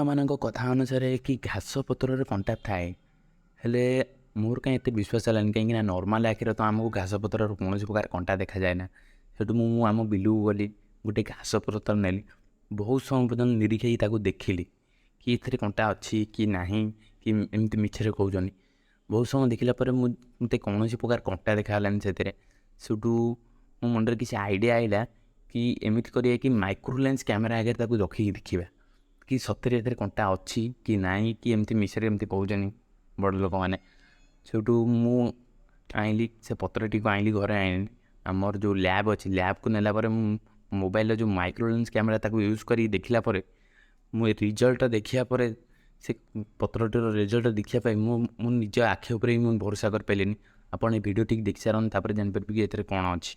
ମାନଙ୍କ କଥା ଅନୁସାରେ କି ଘାସ ପତ୍ରରେ କଣ୍ଟା ଥାଏ, ହେଲେ ମୋର କାହିଁ ଏତେ ବିଶ୍ୱାସ ହେଲାନି, କାହିଁକିନା ନର୍ମାଲ୍ ଆଖିରେ ତ ଆମକୁ ଘାସ ପତ୍ରର କୌଣସି ପ୍ରକାର କଣ୍ଟା ଦେଖାଯାଏ ନା। ସେଠୁ ମୁଁ ଆମ ବିଲକୁ ଗଲି, ଗୋଟେ ଘାସ ପତ୍ର ନେଲି, ବହୁତ ସମୟ ପର୍ଯ୍ୟନ୍ତ ନିରୀକ୍ଷେଇ ତାକୁ ଦେଖିଲି କି ଏଥିରେ କଣ୍ଟା ଅଛି କି ନାହିଁ କି ଏମିତି ମିଛରେ କହୁଛନ୍ତି। ବହୁତ ସମୟ ଦେଖିଲା ପରେ ମୁଁ ମୋତେ କୌଣସି ପ୍ରକାର କଣ୍ଟା ଦେଖାଗଲାନି ସେଥିରେ। ସେଠୁ ମୋ ମୁଣ୍ଡରେ କିଛି ଆଇଡ଼ିଆ ଆସିଲା କି ଏମିତି କରିବା କି ମାଇକ୍ରୋ ଲେନ୍ସ କ୍ୟାମେରା ଆଗରେ ତାକୁ ରଖିକି ଦେଖିବା କି ସତରେ ଏଥିରେ କଣ୍ଟା ଅଛି କି ନାହିଁ କି ଏମିତି ମିଛରେ ଏମିତି କହୁଛନ୍ତି ବଡ଼ ଲୋକମାନେ। ସେଇଠୁ ମୁଁ ଆଣିଲି, ସେ ପତ୍ରଟିକୁ ଆଣିଲି, ଘରେ ଆଣିଲି, ଆମର ଯେଉଁ ଲ୍ୟାବ୍ ଅଛି ଲ୍ୟାବ୍କୁ ନେଲା ପରେ ମୁଁ ମୋବାଇଲର ଯେଉଁ ମାଇକ୍ରୋ ଲେନ୍ସ କ୍ୟାମେରା ତାକୁ ୟୁଜ୍ କରିକି ଦେଖିଲା ପରେ ମୁଁ ଏ ରିଜଲ୍ଟଟା ଦେଖିବା ପରେ, ସେ ପତ୍ରଟିର ରେଜଲ୍ଟ ଦେଖିବା ପାଇଁ ମୁଁ ମୋ ନିଜ ଆଖି ଉପରେ ହିଁ ମୁଁ ଭରସା କରିପାରିଲିନି। ଆପଣ ଏ ଭିଡ଼ିଓ ଟିକି ଦେଖି ସାରନ୍ତୁ, ତାପରେ ଜାଣିପାରିବେ କି ଏଥିରେ କ'ଣ ଅଛି।